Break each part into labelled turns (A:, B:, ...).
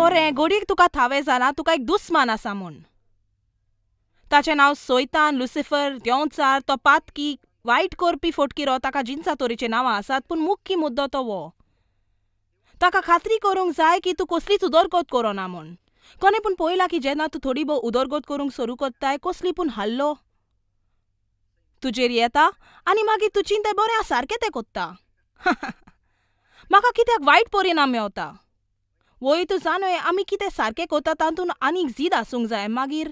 A: बरें, घडयेक तुका थावें जालां तुका एक दुस्मान आसा म्हूण. ताचें नांव सोयतान, लुसिफर, देंवचार, तो पातकी, वायट करपी फटकिरो. ताका जिनसा तरेचीं नांवां आसात, पूण मुख्य मुद्दो तो वो. ताका खात्री करूंक जाय की तूं कसलीच उदरगत करोना म्हूण. कोणें पूण पळयलां की जेन्ना तूं थोडी भोव उदरगत करूंक सुरू करताय, कसली पूण हल्लो तुजेर येता आनी मागीर तूं चिंताय, बरें हांव सारकें तें कोत्ता, म्हाका कित्याक वायट परिणाम मेवता? वय, तूं जाणय, आमी कितें सारकें कोत्ता तातूंत आनीक जीद आसूंक जाय. मागीर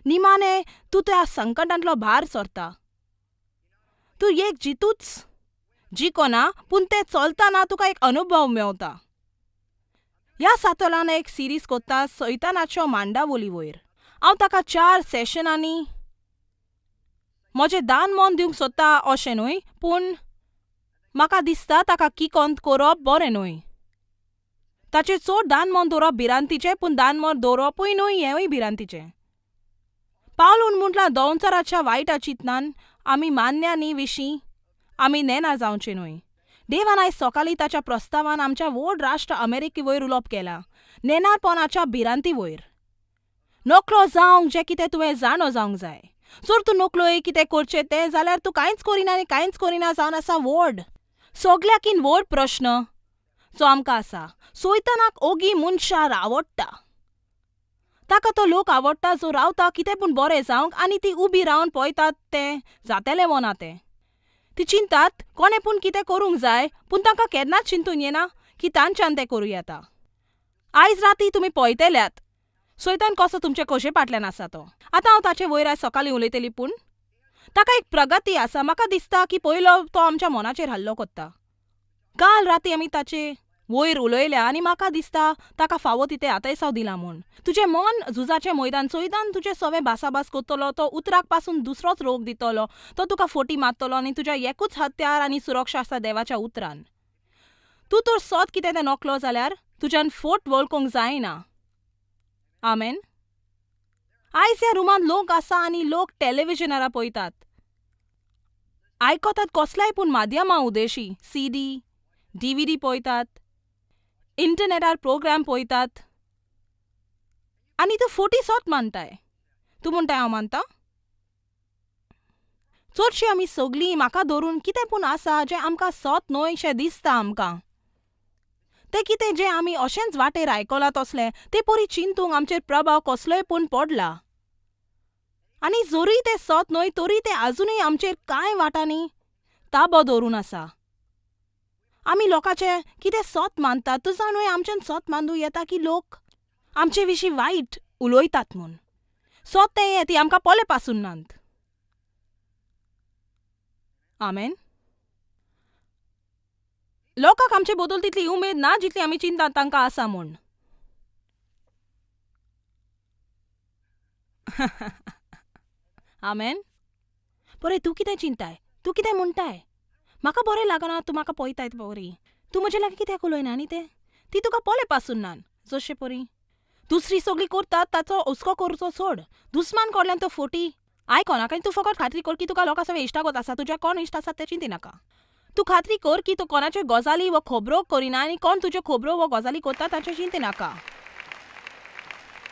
A: निमाणें तूं त्या संकटांतलो भार सरता. तूं एक जितूच जिखना, पूण तें चलतना तुका एक अनुभव मेवता. ह्या सातोलान एक सिरीज कोत्ता सैतानाच्यो मांडावली वयर. हांव ताका 4 सेशनांनी म्हजें दान मन दिवंक सोदता अशें न्हय, पूण म्हाका दिसता ताका किकोंत करप बरें न्हय. ताचेर चड दान मन दवरप भिरांतीचें, पूण दान मन दवरपूय न्हय हेंवूय भिरांतीचें. पावलून म्हटलां, दोंवचाराच्या वायटा चिंतनान आमी मान्यांनी विशीं आमी नेना जावचें न्हय. देवान आयज सकाळीं ताच्या प्रस्तावान आमच्या व्हड राष्ट्र अमेरिके वयर उलोवप केलां, नेणारपणाच्या भिरांती वयर. नकलो जावंक जें कितें तुवें जाणो जावंक जाय. जर तूं नकलोय कितें करचें तें जाल्यार तूं कांयच करिना आनी कांयच करिना जावन आसा व्हड. सगल्याकीन व्हड प्रश्न जो आमकां आसा, सोयतानाक ओगी मनशां आवडटा. ताका तो लोक आवडटा जो रावता कितें पूण बरें जावंक आनी ती उबी रावन पळयतात तें जातेलें वो ना तें. ती चिंतात कोणें पूण कितें करूंक जाय, पूण तांकां केन्नाच चिंतून येना की तांच्यान तें करूं येता. आयज राती तुमी पळयतल्यात सोयतान कसो तुमचे कशे फाटल्यान आसा तो. आतां हांव ताचे वयर आयज सकाळीं उलयतली, पूण ताका एक प्रगती आसा. म्हाका दिसता की पयलो तो आमच्या मनाचेर हल्लो कोत्ता. काल राती आमी ताचे वयर उलयल्या आनी म्हाका दिसता ताका फावो तितें आतांयसांव दिलां म्हूण. तुजें मन झुजाचें मैदान. सोयतान तुजें सवें भासाभास कोत्तलो, तो उतराक पासून दुसरोच रोग दितलो, तो तुका फोटी मारतलो आनी तुज्या एकूच हत्यार आनी सुरक्षा आसा देवाच्या उतरान. तूं तर सोद कितें तें नकलो जाल्यार तुज्यान फोट वळखूंक जायना. आमेन. आयज ह्या रुमांत लोक आसा आनी लोक टेलिविजनार पळयतात, आयकतात कसल्याय पूण माध्यमां उदेशी, CD, DVD पळयतात, इंटरनेटार प्रोग्राम पळयतात आनी तूं फोटी सोत मानताय. तूं म्हणटाय हांव मानता. चडशीं आमी सगलीं म्हाका धरून कितें पूण आसा जें आमकां सत न्हय शें दिसता आमकां. तें कितें जें आमी अशेंच वाटेर आयकलां तसलें ते परी चिंतूंक आमचेर प्रभाव कसलोय पूण पडला आनी जरूय तें सत न्हय तरी तें आजुनूय आमचेर कांय वाटांनी ताबो दवरून आसा. आमी लोकांचें कितें सत मानतात. तूं जाणूय आमच्यान सत मानूं येता की लोक आमचे विशीं वायट उलयतात म्हूण. सत तें हें, ती आमकां पोले पासून नात. आमेन. लोकांक आमचे बद्दल तितली उमेद ना जितली आमी चिंतात तांकां आसा म्हूण. आमेन. बरें, तूं कितें चिंताय, तूं कितें म्हणटाय? म्हाका बरें लागना तूं म्हाका पळयताय परी. तूं म्हजे लागीं कित्याक उलयना? आनी तें ती तुका पोले पासून नान जशे परी दुसरी सगळी करतात ताचो हुस्को करचो सोड. दुस्मान कडल्यान तो फोटी आयकनाका आनी तूं फकत खात्री कर की तुका लोकां सगळे इश्टागत आसा. तुज्या कोण इश्ट आसा तें चिंती नाका. तूं खात्री कर की तूं कोणाच्यो गजाली वो खबरो करिना आनी कोण तुज्यो खबरो वो गजाली करता ताच्यो चिंती नाका.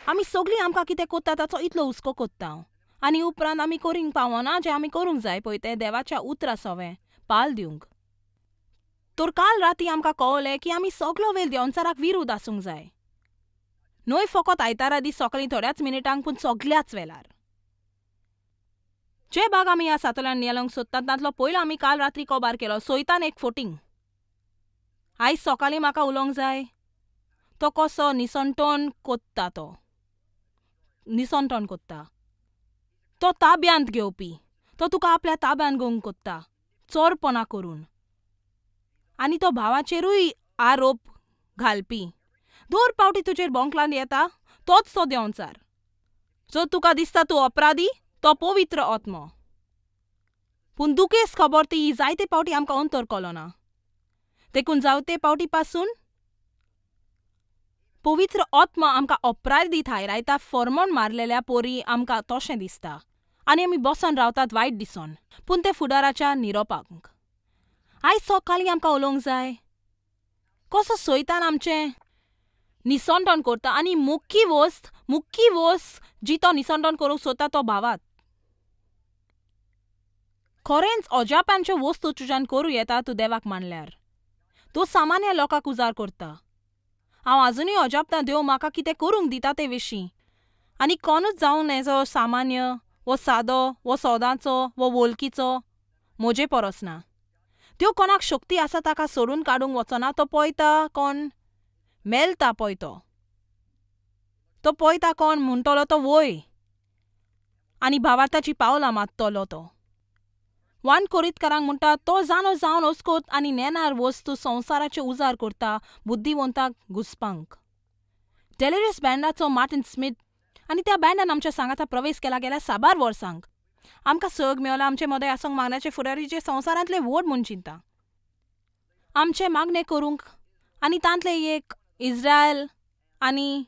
A: आमी सगळीं आमकां कितें करता ताचो इतलो हुस्को कोत्ता आनी उपरांत आमी करूंक पावना जें आमी करूंक जाय पळय तें देवाच्या उतरा सवें पाल दिवंक. तर काल राती आमकां कळलें की आमी सगलो वेळ देंवचाराक विरूद्ध आसूंक जाय, न्हय फकत आयतारा दीस सकाळीं थोड्याच मिनटांक, पूण सगल्याच वेळार. जे भाग आमी ह्या सातोल्यान नेलोंक सोदतात तांतलो पयलो आमी काल रात्री कबार केलो, सोयतान एक फोटींग. आयज सकाळीं म्हाका उलोवंक जाय तो कसो निसणटण कोत्ता, तो निसणटण कोत्ता, तो ताब्यांत घेवपी, तो तुका आपल्या ताब्यांत घेवंक कोत्ता चोरपणा करून, आनी तो भावाचेरूय आरोप घालपी. दर पावटी तुजेर बोंकलांत येता तोच तो देंवचार. जर तुका दिसता तूं अपराधी, तो पवित्र आत्मो. पूण दुखेस खबर ती जायते पावटी आमकां अंतर कळना. देखून जायते पावटी पासून पवित्र आत्मा आमकां अपराधी थारायता, फॉर्मोन मारलेल्या पोरी आमकां तशें दिसता आनी आमी बसोन रावतात वायट दिसोन, पूण ते फुडाराच्या निरोपाक. आयज सकाळीं आमकां उलोवंक जाय कसो सोयतान आमचें निसंटन करता आनी मुख्य वस्त, मुख्य वस्त जी तो निसंटन करूंक सोदता तो भावात. खरेंच अजापांच्यो वस्तू तुज्यान करूं येता तूं देवाक मानल्यार. तूं सामान्य लोकांक उजार करता. हांव आजुनूय अजापतां देव म्हाका कितें करूंक दिता ते विशीं. आनी कोणूच जावं नजो सामान्य वो सादो वो सदांचो वो वळखीचो म्हजे परस ना. देव कोणाक शक्ती आसा ताका सोडून काडूंक वचना. तो पळयता कोण मेलता पळय तो. तो पळयता कोण म्हणटलो तो वय आनी भावार्थाची पावलां मारतलो तो. वन कोरीतकारांक म्हणटा तो जाणो जावन अस्कोत आनी नेणार वस्तू संवसाराचे उजार करता बुद्धिवंताक घुसपांक. डेलिरियस बँडाचो मार्टिन स्मिथ आनी त्या बँडान आमच्या सांगाता प्रवेश केला गेल्या साबार वर्सांक. आमकां सग मेवला आमचे मदें आसूंक मागण्याचे फुडारी जे संवसारांतले व्हड म्हूण चिंता. आमचें मागणें करूंक आनी तांतले एक इस्रायल आनी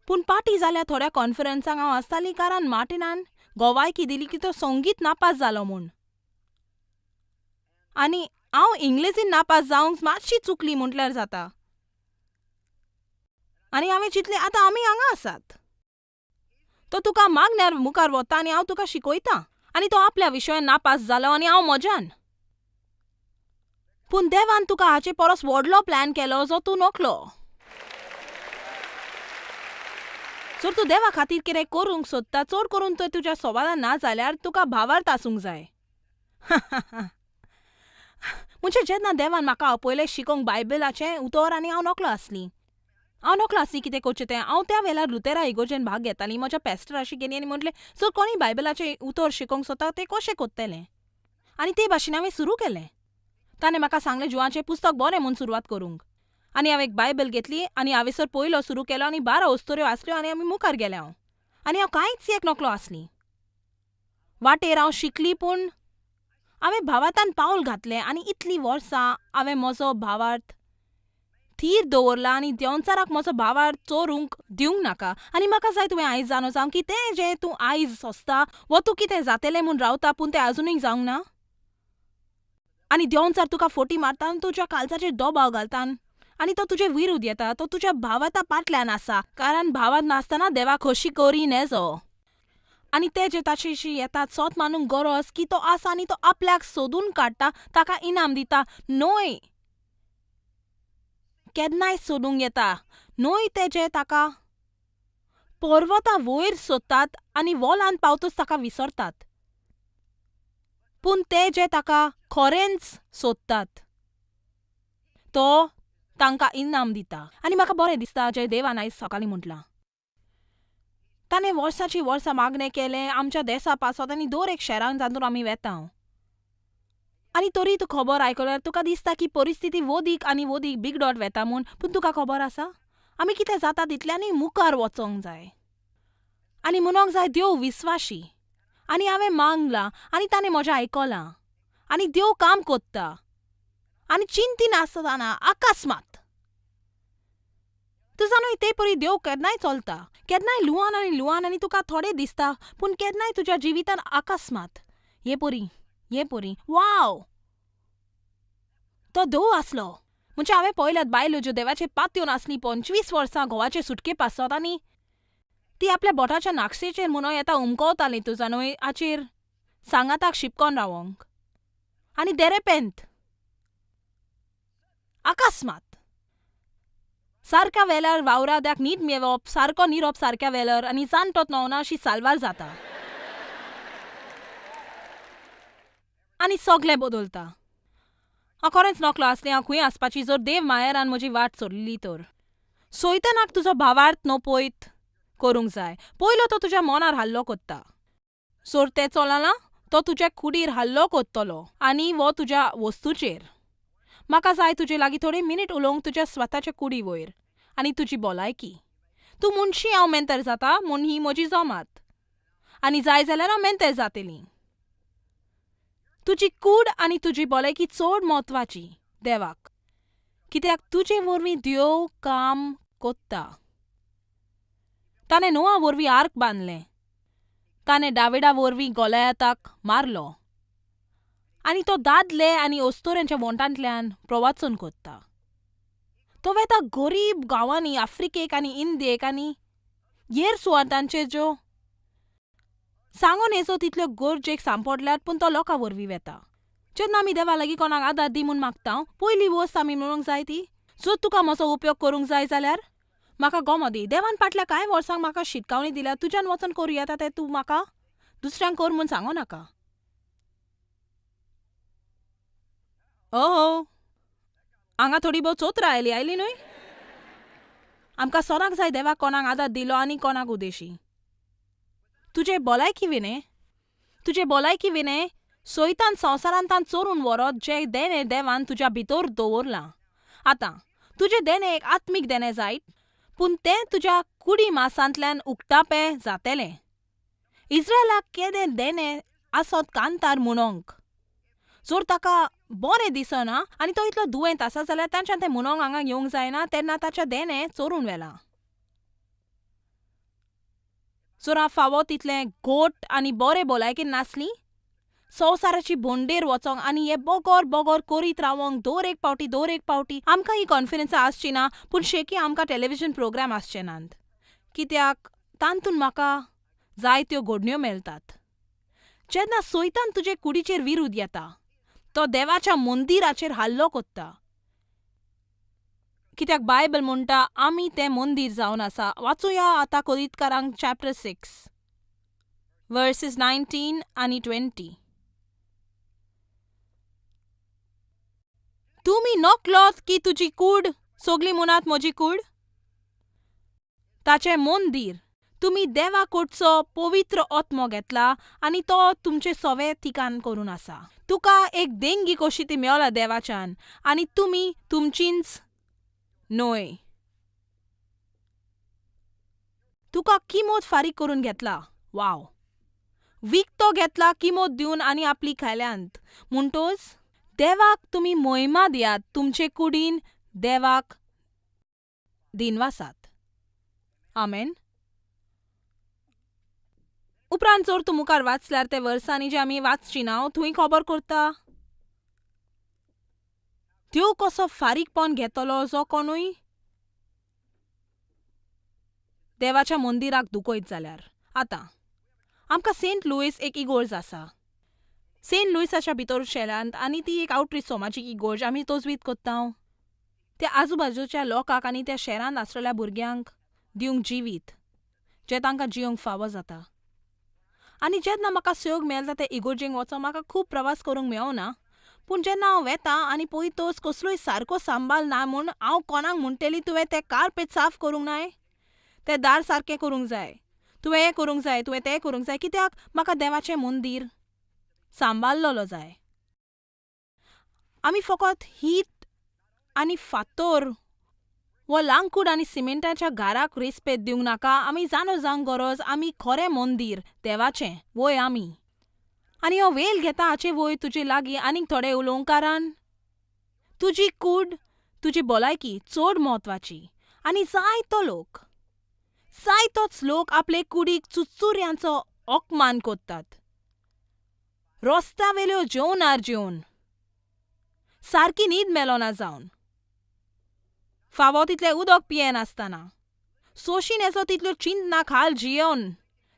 A: पूण पाटी जाल्या थोड्या कॉन्फरन्सांक हांव आसतालीं कारण मार्टिनान गोवायकी दिली की तो संगीत नापास जालो म्हूण. आनी हांव इंग्लेजीन नापास जावंक मातशी चुकली म्हटल्यार जाता. आनी हांवें चिंतलें आतां आमी हांगा आसात. तो तुका मागण्यार मुखार वता आनी हांव तुका शिकयतां. आनी तो आपल्या विशयान नापास जालो आनी हांव म्हज्यान. पूण देवान तुका हाचे परस व्हडलो प्लॅन केलो जो तूं नकलो. जर तूं देवा खातीर कितें करूंक सोदता चड करून तें तुज्या सवालान ना जाल्यार तुका भावार्थ आसूंक जाय. म्हणजे जेन्ना देवान म्हाका आपयलें शिकोवंक बायबलाचें उतर आनी हांव नकलो आसलीं. हांव नकलो आसलीं कितें करचें तें. हांव त्या वेळार लुतेरा इगोर्जेन भाग घेतालीं. म्हज्या पॅस्टराशी गेलीं आनी म्हटलें जर कोणूय बायबलाचें उतर शिकोवंक सोदता तें कशें करतलें. आनी ते भाशेन हांवें सुरू केलें. ताणें म्हाका सांगलें जुवाचें पुस्तक बरें म्हूण सुरवात करूंक. आनी हांवें एक बायबल घेतली आनी हांवेसर पयलो सुरू केलो आनी 12 अस्तोऱ्यो आसल्यो आनी आमी मुखार गेले हांव. आनी हांव कांयच एक नकलो आसली. वाटेर हांव शिकली पूण हांवें भावार्थान पावल घातलें आनी इतलीं वर्सां हांवें म्हजो भावार्थ थीर दवरला आनी देंवचाराक म्हजो भावार्थ चोरूंक दिवंक नाका. आनी म्हाका जाय तुवें आयज जाणो जावं की तें जें तूं आयज सोंसता वो तूं कितें जातलें म्हूण रावता पूण तें आजुनूय जावंक ना. आनी देंवचार तुका फोटी मारता आनी तुज्या काळजाचेर दबाव घालता आनी तो तुजे विरुद्ध येता. तो तुज्या भावार्था पाटल्यान आसा कारण भावार्थ नासतना देवा खोशी करी नेजो. आनी ते जे ताचेशी येतात सोत मानूंक गरज की तो आसा आनी तो आपल्याक सोदून काडटा ताका इनाम दिता. न्हय केन्नाय सोदूंक येता न्हय ते जे ताका पर्वता वयर सोदतात आनी वोलान पावतूच ताका विसरतात. पूण ते जे ताका खरेंच सोदतात तो तांकां इनाम दिता. आनी म्हाका बरें दिसता जें देवान आयज सकाळीं म्हटलां. ताणें वर्साची वर्सां मागणें केलें आमच्या देसा पासत आनी दर एक शहरान जातूंत आमी वेता. आनी तरी तूं खबर आयकल्यार तुका दिसता की परिस्थिती वदीक आनी वदीक बिगडत वेता म्हूण. पूण तुका खबर आसा आमी कितें जाता तितल्यांनी मुखार वचोंक जाय. आनी म्हणोंक जाय देव विस्वाशी. आनी हांवें मागलां आनी ताणें म्हजें आयकलां. आनी देव काम कोत्ता. आनी चिंती नासतना अकस्मात तूं जाणूय ते परी देव केन्नाय चलता. केन्नाय लुवान आनी लुवान आनी तुका थोडें दिसता पूण केन्नाय तुज्या जिवितान अकस्मात हे परी हे परी वाव तो देव आसलो. म्हणजे हांवें पळयल्यात बायलो ज्यो देवाचेर पातयेवन आसली 25 वर्सां घोवाचे सुटके पासत आनी ती आपल्या बोटाच्या नाकशेचेर म्हणून येता उमकवताली तूं जाणूय हाचेर सांगाताक शिपकोन रावोंक. आनी देरेपेंत अकस्मात सारक्या वेळार वावराद्याक न्हीद मेळप सारको निरोप सारक्या वेळार आनी जाणटोत न्होवना अशी साल्वार जाता. आनी सगळें बदलता. हांव खरेंच नकलो आसलें हांव खंय आसपाची जर देव मायरान म्हजी वाट सोडली तर. सोयतनाक तुजो भावार्थ नपयत करूंक जाय. पयलो तो तुज्या मनार हल्लो कोत्ता. सोर तें चलना तो तुज्या कुडीर हल्लो कोत्तलो आनी वो तुज्या वस्तूचेर. म्हाका जाय तुजे लागीं थोडे मिनीट उलोवंक तुज्या स्वताच्या कुडी वयर आनी तुजी भलायकी. तूं मुनशी हांव मेंतर जाता म्हूण ही म्हजी जमात आनी जाय जाल्यार हांव मेंतर जातली. तुजी कूड आनी तुजी भलायकी चड म्हत्वाची देवाक कित्याक तुजे वरवीं देव काम कोत्ता. ताणें नोआ वरवीं आर्क बांदलें. ताणें डाविडा वरवीं गोलयाताक मारलो. आनी तो दादले आनी अस्तोऱ्यांच्या वोंटांतल्यान प्रवाचन कोत्ता. तो वेता गरीब गांवांनी, आफ्रिकेक आनी इंडियेक आनी हेर सुवातांचेर ज्यो सांगून येसो तितल्यो गरजेक सांपडल्यात, पूण तो लोकां वरवीं वेता. जेन्ना आमी देवा लागीं कोणाक आदार दी म्हूण मागता, पयली वस्त आमी म्हणूंक जाय ती, जर तुका म्हजो उपयोग करूंक जाय जाल्यार म्हाका गोमो दी. देवान फाटल्या कांय वर्सांक म्हाका शिटकावणी दिल्या, तुज्यान वचोन करूं येता तें तूं म्हाका दुसऱ्यांक कर म्हूण सांगू नाका. ओहो, हांगा थोडी भोव चोत्रां आयली, आयली न्हय? आमकां सोराक जाय देवाक कोणाक आदार दिलो आनी कोणाक उदेशी. तुजे भलायकी विणे, तुजे भलायकी विणे सोयतान संवसारांतान चोरून व्हरत जें देणें देवान तुज्या भितर दवरलां. आतां तुजें देणें एक आत्मीक देणें जायत, पूण तें तुज्या कुडी मासांतल्यान उक्तापें जातेलें. इस्रायलाक केदें देणें आसत कांतार म्हणोंक, जर ताका बरें दिसना आनी तो इतलो दुयेंत आसा जाल्यार तांच्यान तें म्हणोंक हांगा येवंक जायना, तेन्ना ताचें देणें चोरून व्हेलां. जर हांव फावो तितलें घोट आनी बरें भलायकेन नासली, संवसाराची भोंवडेर वचोंक आनी हे बोगोर बोगोर करीत रावोंक दर एक पावटी दर एक पावटी आमकां ही कॉन्फिडन्सां आसची ना, पूण शेकी आमकां टॅलिविजन प्रोग्राम आसचे नात, कित्याक तातूंत म्हाका जायत्यो घडण्यो मेळटात. जेन्ना सोयतान तुजे कुडीचेर विरुद्ध येता, तो देवाच्या मंदिराचेर हल्लो कोत्ता, कित्याक बायबल म्हणटा आमी तें मंदीर जावन आसा. वाचुया आतां कोरितकारांक चॅप्टर 6 वर्सीस 19 आनी 20. तुमी नकलोत की तुजी कूड, सगळीं म्हणात म्हजी कूड, ताचें मंदीर. तुमी देवा कडचो पवित्र आत्मो घेतला आनी तो तुमचें सवे ठिकाण करून आसा. तुका एक देंगी कशी ती मेवला देवाच्यान आनी तुमी तुमचींच न्हय. तुका किमत फारीक करून घेतला, वाव, विकतो घेतला किमत दिवन आनी आपली खायल्यांत. म्हणटोच देवाक तुमी मोहिमा दियात, तुमचे कुडीन देवाक दिनवासात. आमेन. उपरांत जर तूं मुखार वाचल्यार ते वर्सांनी जे आमी वाचची ना, थंय खबर करता देव कसो फारीकपण घेतलो जो कोणूय देवाच्या मंदिराक दुखयत जाल्यार. आतां आमकां सेंट लुईस एक इगोर्ज आसा, सेंट लुईसाच्या भितर शेलांत, आनी ती एक आवटरीच समाजीक इगोर्ज आमी तजवीज कोत्ता त्या आजूबाजूच्या लोकांक आनी त्या शहरांत आसलेल्या भुरग्यांक दिवंक जिवीत जें तांकां जिवंक फावो जाता. आनी जेन्ना म्हाका संयोग मेळटा ते इगोर्जेक वचोंक, म्हाका खूब प्रवास करूंक मेळना, पूण जेन्ना हांव वेता आनी पळयतोच कसलोय सारको सांबाळ ना म्हूण हांव कोणाक म्हणटली तुवें तें कार्पेट साफ करूंक नाय, तें दार सारकें करूंक जाय, तुवें हें करूंक जाय, तुवें तें करूंक जाय, कित्याक म्हाका देवाचें मंदीर सांबाळलेलो जाय. आमी फकत हीत आनी फातोर वो लांकूड आनी सिमेंटाच्या घराक रेस्पेद दिवंक नाका, आमी जाणो जावंक गरज आमी खरें मंदीर देवाचें वय आमी. आनी हांव वेल घेता हाचे वयर तुजे लागीं आनीक थोडे उलोवंक, कारण तुजी कूड तुजी भलायकी चड म्हत्वाची. आनी जायतो लोक, जायतोच लोक आपले कुडीक चुरचुऱ्यांचो अपमान करतात, रस्त्यावेल्यो जेवणार जेवन, सारकी न्हीद मेलोना जावन, फावो तितलें उदक पियेनासतना, सोंशी येसो तितल्यो चिंतना खाल जियेवन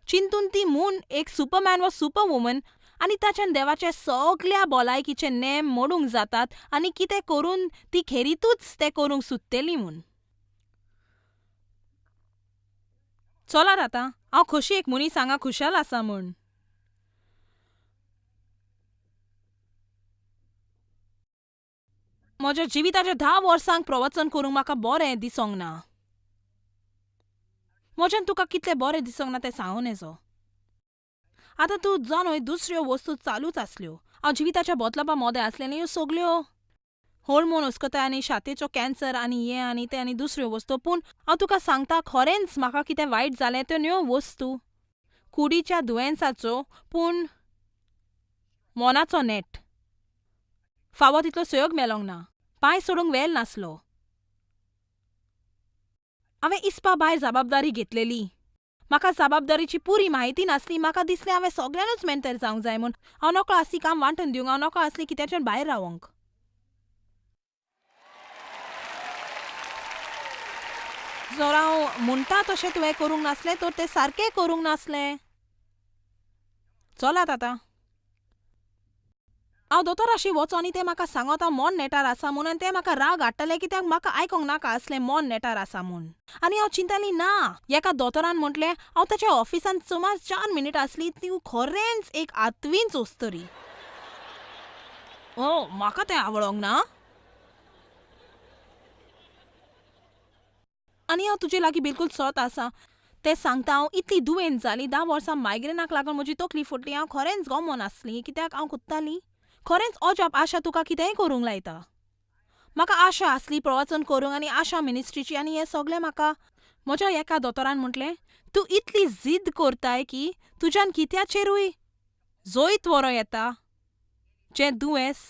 A: चिंतून ती म्हूण एक सुपरमॅन वा सुपरवुमन, आनी ताच्यान देवाचे सगल्या भलायकीचे नेम मोडूंक जातात आनी कितें करून ती खेरीतूच तें करूंक सोदतली म्हूण. चलात आतां, हांव खोशी एक मनीस हांगा खुशाल आसा म्हूण. म्हज्या जिविताच्या 10 वर्सांक प्रवचन करूंक म्हाका बरें दिसोंक ना. म्हज्यान तुका कितलें बरें दिसोंक ना तें सांगूं नजो. आतां तूं जाणूय दुसऱ्यो वस्तू चालूच आसल्यो. हांव जिविताच्या बदलपा मोदें आसलें न्ही, ह्यो सगल्यो होर्मोन हुस्कताय आनी छातयेचो कॅन्सर आनी हें आनी तें आनी दुसऱ्यो वस्तू, पूण हांव तुका सांगता खरेंच म्हाका कितें वायट जालें त्यो न्ह्यो वस्तू कुडीच्या दुयेंसाचो, पूण मनाचो नेट. फावो तितलो सहयोग मेलोंक ना, पांय सोडूंक वेळ नासलो. हांवें इस्पा भायर जबाबदारी घेतलेली, म्हाका जबाबदारीची पुरी म्हायती नासली. म्हाका दिसलें हांवें सगळ्यानूच मेंतर जावंक जाय म्हूण. हांव नकळो आसली काम वांटून दिवंक, हांव नकळो आसली कित्याच्यान भायर रावोंक. जर हांव म्हणटा तशें तुवें करूंक नासलें तर तें सारकें करूंक नासलें. चलात आतां. हांव दोतोराशी वचो आनी ते म्हाका सांगत हांव मन नेटार आसा म्हूण आनी ते म्हाका राग हाडटले कित्याक म्हाका आयकोंक नाका आसलें मन नेटार आसा म्हूण. आनी हांव चिंताली ना. एका दोतोरान म्हटलें हांव ताच्या ऑफिसान सुमार 4 मिनटां आसली ती खरेंच एक आत्वींच ओस्तरी. ओ म्हाका तें आवडोंक ना. आनी हांव तुजे लागीं बिलकूल सत आसा. तें सांगता हांव इतली दुयेंत जाली 10 वर्सां मायग्रेनाक लागून म्हजी तकली फुटली. हांव खरेंच गमोन आसली कित्याक हांव कुत्ताली. खरेंच अजाप आशा तुका कितेंय करूंक लायता. म्हाका आशा आसली प्रवचन करूंक आनी आशा मिनिस्ट्रीची आनी हें सगळें म्हाका म्हज्या एका दोतोरान म्हटलें तूं इतली जिद्द करताय की तुज्यान कित्याचेरूय जैत व्हरो येता जें दुयेंस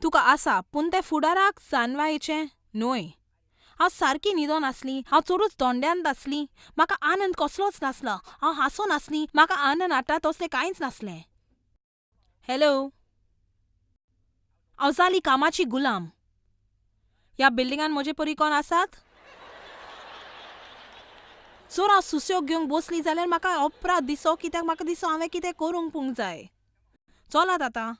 A: तुका आसा पूण तें फुडाराक जाणवायेचें न्हय. हांव सारकी न्हिदोन आसली. हांव चडूच दोंड्यांत आसली. म्हाका आनंद कसलोच नासलो. हांव हांसोन आसली. म्हाका आनंद हाडटा तसलें कांयच नासलें. हॅलो. हांव जाली कामाची गुलाम. ह्या बिल्डिंगान म्हजे परी कोण आसात? जर हांव सुसेग घेवंक बसली जाल्यार म्हाका अपराध दिसो कित्याक म्हाका दिसो हांवें कितें करूंक पूंक जाय. चलात आतां.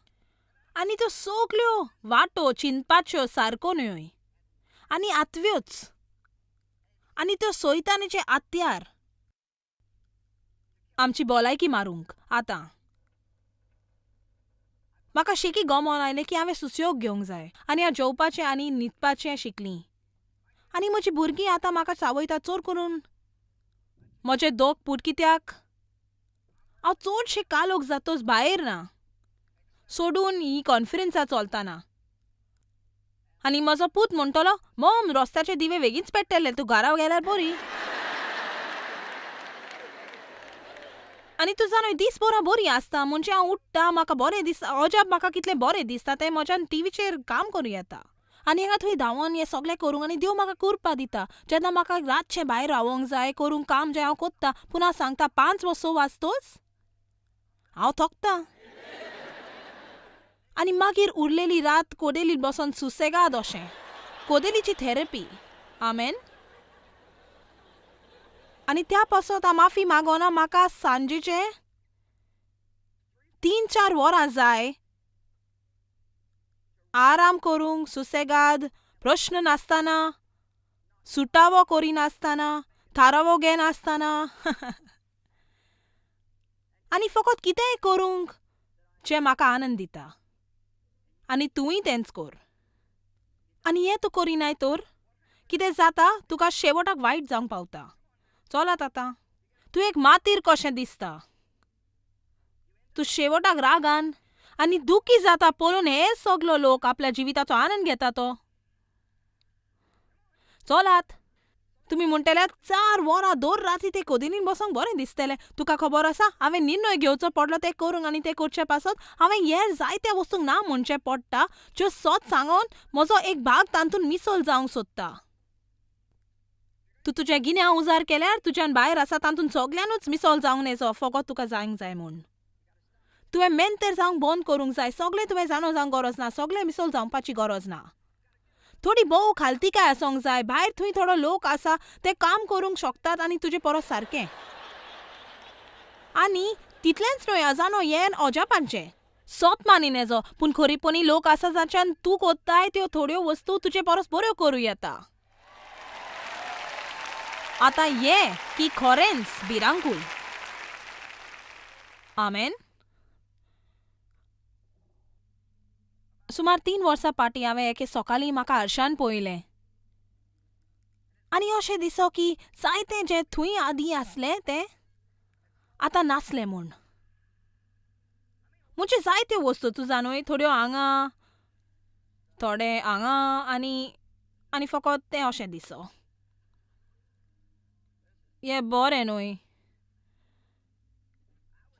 A: आनी त्यो सगल्यो वाटो चिंतपाच्यो सारको न्हय आनी आत्व्योच आनी त्यो सैतानाचे हत्यार आमची भलायकी मारूंक. आतां म्हाका शेकी गमोन आयलें की हांवें सुसेग घेवंक जाय आनी हांव जेवपाचें आनी न्हिदपाचें शिकलीं. आनी म्हजीं भुरगीं आतां म्हाका चावयता चड करून म्हजे दोग पूत कित्याक हांव चडशें कालोख जातोच भायर ना सोडून ही कॉन्फरन्सां चलतना. आनी म्हजो पूत म्हणटलो मम रस्त्याचे दिवे वेगींच पेट्टले तूं घरा गेल्यार बरी. आनी तूं जाणा दीस भर हांव बरी आसता म्हणजे हांव उठ्ठा म्हाका बरें दिसता अजाप म्हाका कितलें बरें दिसता तें म्हज्यान टिवीचेर काम करूं येता. आनी हांगा थंय धांवोन हें सगळें करूंक आनी देव म्हाका कुरपा दिता. जेन्ना म्हाका रातचें भायर रावोंक जाय करूंक काम जें हांव कोत्ता पूण हांव सांगता 5 वा 6 वाजतोच हांव थकता. आनी मागीर उरलेली रात कोदेलीत बसोन सुसेगाद अशें कोदेलीची थेरपी. आमेन. आनी त्या पासत हांव माफी मागोना म्हाका सांजेचें 3-4 वरां जाय आराम करूंक सुसेगाद प्रश्न नासतना सुटावो करिनासतना थारावो घेनासतना आनी फकत कितेंय करूंक जें म्हाका आनंद दिता. आनी तूंय तेंच कर. आनी हें तूं करिनाय तर कितें जाता तुका शेवटाक वायट जावंक पावता. चलात आतां. तूं एक मातीर कशें दिसता. तूं शेवटाक रागान आनी दुखी जाता पळोवन हे सगलो लोक आपल्या जिविताचो आनंद घेता तो. चलात. तुमी म्हणटले 4 वरां दर राती ते कोदिनीन बसोंक बरें दिसतलें. तुका खबर आसा हांवें निर्णय घेवचो पडलो तें करूंक आनी तें करचे पासत हांवें हेर जायत्या वस्तूंक ना म्हणचें पडटा ज्यो सत सांगोन म्हजो एक भाग तातूंत मिसल जावंक सोदता. तूं तुजें गिन्यान उजार केल्यार तुज्यान भायर आसा तातूंत सगल्यानूच मिसल जावंक नेजो फकत तुका जावंक जाय म्हूण. तुवें मेंतेर जावंक बंद करूंक जाय. सगळें तुवें जाणो जावंक गरज ना. सगळें मिसल जावपाची गरज ना. थोडी भोव खालतिकाय आसूंक जाय. भायर थंय थोडो लोक आसा ते काम करूंक शकतात आनी तुजे परस सारकें. आनी तितलेंच न्हय अजानो हें अजापांचें सत मानी नेजो पूण खरीपणी लोक आसा जाच्यान तूं कोत्ताय त्यो थोड्यो वस्तू तुजे परस बऱ्यो करूं येता. आतां हें की खरेंच भिरांकूळ. आमेन. सुमार 3 वर्सां फाटीं हांवें एके सकाळीं म्हाका आरशान पळयलें आनी अशें दिसो की जायतें जें थंय आदीं आसलें तें आतां नासलें म्हूण. म्हणजे जायत्यो वस्तू तूं जाणूय थोड्यो हांगा थोडे हांगा आनी आनी फकत तें अशें दिसो. हें बरें न्हय.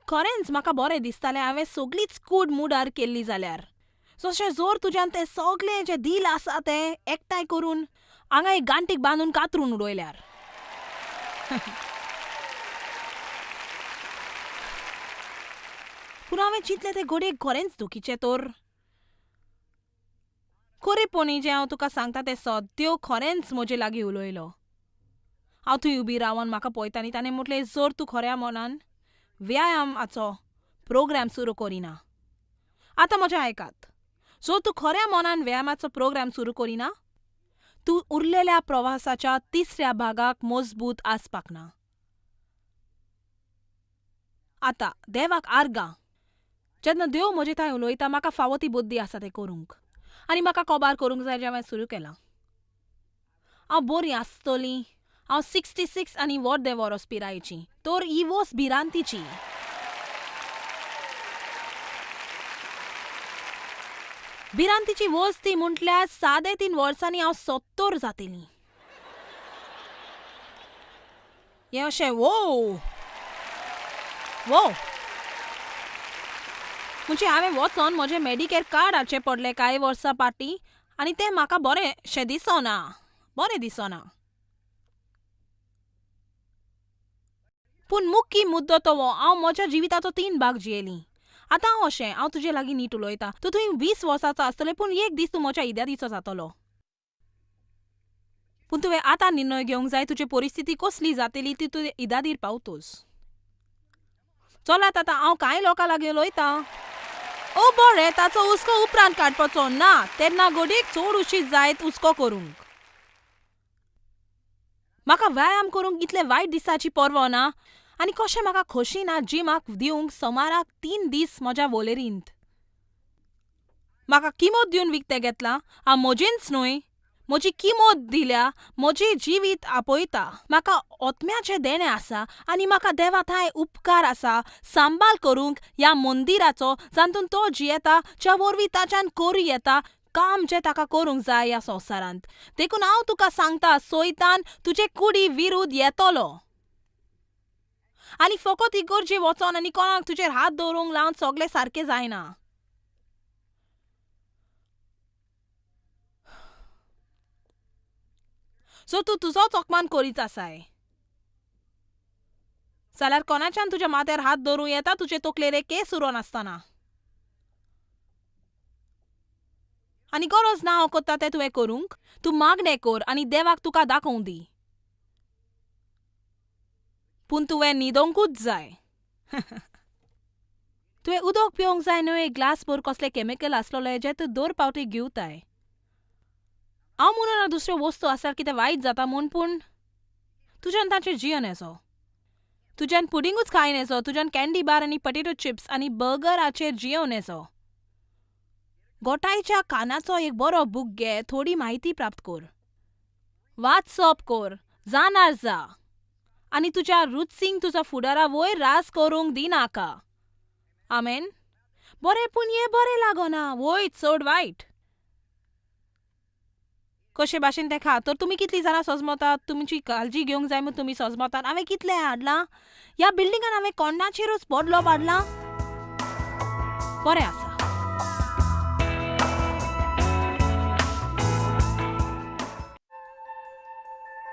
A: खरेंच म्हाका बरें दिसतालें हांवें सगळीच कूड मुडार केल्ली जाल्यार. जशें जोर तुज्यान तें सगळें जें दिल आसा तें एकठांय करून हांगा एक गांठीक बांदून कातरून उडयल्यार. पूण हांवें चिंतलें तें घडयेक खरेंच दुखीचें तर. खरेपणी जें हांव तुका सांगता तें सत देव खरेंच म्हजे लागीं उलयलो. हांव थंय उबी रावन म्हाका पळयता आनी ताणें म्हटलें, जर तूं खऱ्या मनान व्यायामाचो प्रोग्राम सुरू करिना. आतां म्हजें आयकात, जर तूं खऱ्या मनान व्यायामाचो प्रोग्राम सुरू करिना, तूं उरलेल्या प्रवासाच्या तिसऱ्या भागाक मजबूत आसपाक ना. आतां देवाक आर्गां, जेन्ना देव म्हजे थंय उलयता म्हाका फावो ती बुद्दी आसा तें करूंक, आनी म्हाका कबार करूंक जाय जें हांवें सुरू केलां. हांव बरी आसतली. हांव 66 आनी वर्दें वरोस पिरायेची, तर ही वस भिरांतीची. भिरांतीची वस ती म्हटल्यार 3.5 वर्सांनी हांव 70 जातली. हें अशें वो वो म्हणजे हांवें वचोन म्हजें मेडिकेर कार्ड हाडचें पडलें कांय वर्सां फाटीं, आनी तें म्हाका बरें शें दिसना, बरें दिसना. पूण मुख्य मुद्दो तो हो, हांव म्हज्या जिविताचो 3 भाग जियेली. आतां हांव अशें, हांव तुजे लागीं नीट उलयतां, तूं थंय 20 वर्सांचो आसतलें, पूण एक दीस तूं म्हज्या इद्यादीचो जातलो. पूण तुवें आतां निर्णय घेवंक जाय, तुजी परिस्थिती कसली जातली ती तुवें इदादीर पावतोस. चलात आतां हांव कांय लोकां लागीं उलयतां. ओ बरें, ताचो हुस्को उपरांत काडपाचो ना, तेन्ना घडयेक चड उशीर जायत हुस्को करूंक. म्हाका व्यायाम करूंक इतलें वायट दिसाची पर्वा ना, आनी कशें म्हाका खोशी ना जिमाक दिवंक सोमाराक 3 दीस म्हज्या वोलेरींत. म्हाका किमत दिवन विकतें घेतलां, हांव म्हजेंच न्हय, म्हजी किमत दिल्या, म्हजें जिवीत आपयता. म्हाका आत्म्याचें देणें आसा आनी म्हाका देवा थांय उपकार आसा सांबाळ करूंक ह्या मंदिराचो, जातूंत तो जियेता, ज्या वरवीं ताच्यान करूं येता काम जें ताका करूंक जाय ह्या संवसारांत. देखून हांव तुका सांगता, सोयतान तुजे कुडी विरुद्ध येतलो. आनी फकत इगर्जे वचोन आनी कोणाक तुजेर हात दवरूंक लावन सगळें सारकें जायना. सो तूं तुजोच अपमान करीत आसाय जाल्यार कोणाच्यान तुज्या माथ्यार हात दवरूं येता तुजे तकलेर एक केस उरोन आसतना. आनी गरज ना हांव करता तें तुवें करूंक, तूं मागणें कर आनी देवाक तुका दाखोवं दी. पूण तुवें न्हिदोंकूच जाय. तुवें उदक पिवंक जाय न्हय, एक ग्लास भर कसलें केमिकल आसलेलें जें तूं दर पावटी घेवताय. हांव म्हणना दुसऱ्यो वस्तू आसल्यार कितें वायट जाता म्हूण, पूण तुज्यान ताचेर जियेवन येचो. तुज्यान पुडिंगूच खायन येचो, तुज्यान कँडी बार आनी पटेटो चिप्स आनी बर्गराचेर जियेवन येचो. गोठायच्या कानाचो एक बरो बूक घे, थोडी म्हायती प्राप्त कर, वाचप कर, जाणार जा, आनी तुज्या रुचींक तुजो फुडारा वयर रास करूंक दिनाका. आमेन. बरें, पूण हें बरें लागना, वय चड वायट कशे भाशेन तें खा. तर तुमी कितलीं जाणां सोजमतात, तुमची काळजी घेवंक जाय म्हूण तुमी सोजमतात. हांवें कितलें हाडलां ह्या बिल्डिंगान, हांवें कोणाचेरूच पडलो पाडलां. बरें आसा.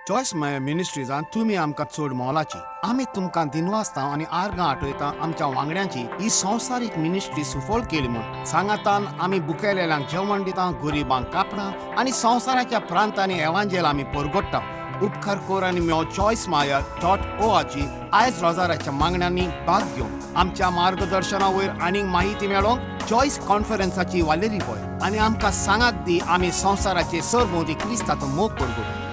B: चॉयस मायर मिनिस्ट्रीजान तुमी आमकां चड मोलाची. आमी तुमकां दिनवासता आनी आर्गां आठयता आमच्या वांगड्यांची ही संवसारीक मिनिस्ट्री सुफळ केली म्हूण. सांगातान आमी बुकेलेल्यांक जेवण दिता, गरिबांक कापडां आनी संवसाराच्या प्रांतांनी एवांजेल आमी परगट्टा. उपकार कर आनी म्यो चॉयस मायर .org आयज रोजाराच्या मागण्यांनी भाग घेवन आमच्या मार्गदर्शना वयर आनीक माहिती मेळोवंक चॉयस कॉन्फरन्साची वालेरी पळय आनी आमकां सांगात दी. आमी संवसाराचे सरभोंवती क्रिस्ताचो मोग परगटू.